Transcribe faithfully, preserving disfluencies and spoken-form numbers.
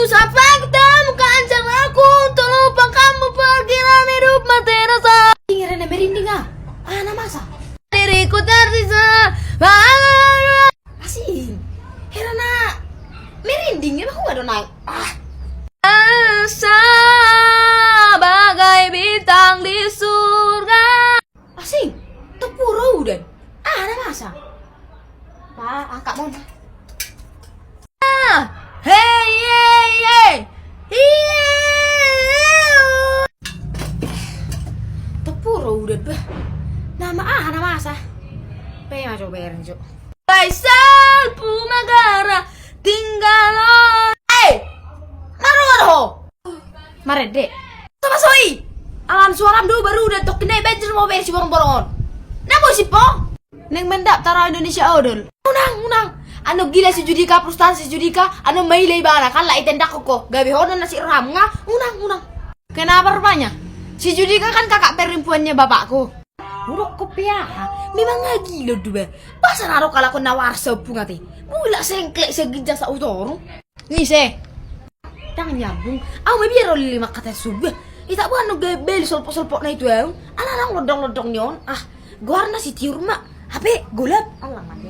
Sampai ketemu kanjeng aku, untuk lupa kamu pergi dalam hidup mati rasa. Ini Rena merinding ah. Ah, na masa. Diriku tersisa. Asing. Hera na merinding ya, aku gak ada naik. Ah. Asa bagai bintang di surga. Asing, tepuro udan. Ah, na masa. Pa, angkat mon. Ah, hei, hei, hei. Iya. Tepuro udan bah. Nama ah, na masa. Pe ma coba eren jo. Faisal Pumagara tinggal. Eh, maruan ho. Marende. Sama soi. Alan suaram do baru udah tok kena banjir mau bayar si borong-borongon. Na mau si po. Neng mendaftar Indonesia Idol. Unang, unang. Anu gila si Judika, frustasi si Judika, anu maila ibana kan lah itendak koko. Gabe hono nasi ram nga. Unang, unang. Kenapa rupanya? Si Judika kan kakak perempuannya bapakku. Urok kopi aha? Memang nga gila dua. Pas naro kalakon na warsa pungati. Mulak sengklek seginjang sa utorung. Ngise. Tang nyambung. Au me biar oli lima kata subuh. Ita bukan no gabel solpok-solpok na itu au. Ala nang lodong-lodong ni on. Ah, goarna si tiur ma. Hape golap. Ala mati.